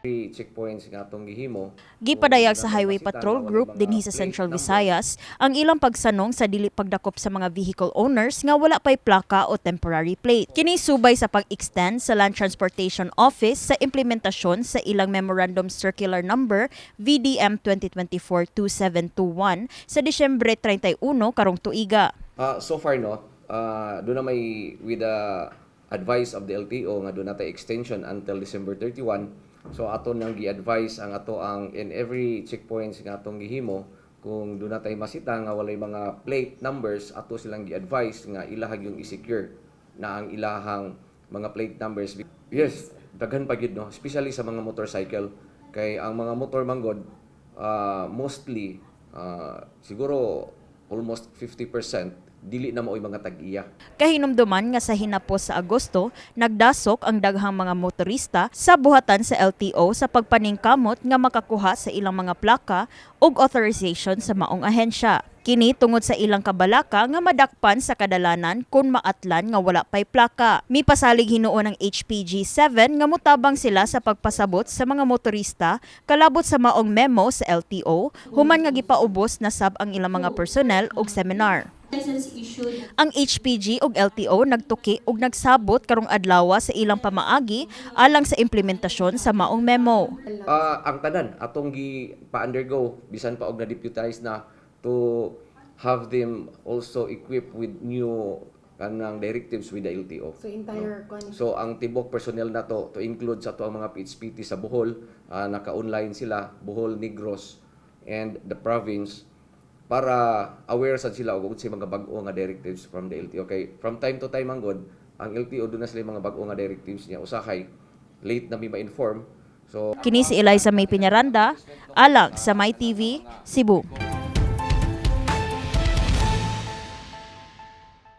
Checkpoints nga atong gihimo. Gipadayag sa Highway Patrol Group dinhi sa Central Visayas ang ilang pagsanong sa dili pagdakop sa mga vehicle owners nga wala pay plaka o temporary plate. Kini subay sa pag-extend sa Land Transportation Office sa implementasyon sa ilang Memorandum Circular Number VDM 2024-2721 sa Disyembre 31 karong tuiga. So far, no, doon na may with the advice of the LTO nga duna tay extension until December 31. So ato nang gi-advise ang ato ang in every checkpoints nga atong gihimo, kung duna tay masita nga walay mga plate numbers, ato silang gi-advise nga ilahag yung i-secure na ang ilahang mga plate numbers. Yes, daghan pa gyud, no, especially sa mga motorcycle, kay ang mga motor manggod, mostly, siguro almost 50% dili na mao'y mga tag-iya. Kahinumduman nga sa hinapos sa Agosto, nagdasok ang daghang mga motorista sa buhatan sa LTO sa pagpaningkamot nga makakuha sa ilang mga plaka ug authorization sa maong ahensya. Kini tungod sa ilang kabalaka nga madakpan sa kadalanan kung maatlan nga wala pay plaka. Mipasalig hinuon ang HPG 7 nga mutabang sila sa pagpasabot sa mga motorista kalabot sa maong memo sa LTO human nga gipaubos na sab ang ilang mga personnel og seminar. License issued. Ang HPG ug LTO nagtuki ug nagsabot karong adlaw sa ilang pamaagi alang sa implementasyon sa maong memo. Ang tanan atong gi pa-undergo bisan pa og na deputize na to have them also equipped with new kanang directives with the LTO. So entire kwan. So ang tibok personnel na to include sa ato ang mga PHPT sa Bohol, naka-online sila, Bohol, Negros and the province, para aware sad sila og unsay mga bag-o nga directives from the LTO. Okay, from time to time ang good, ang LTO duna sila mga bag-o nga directives niya. Usahay late na mi ma-inform. So Kini si Eliza May Piñaranda, alang sa My TV, Cebu.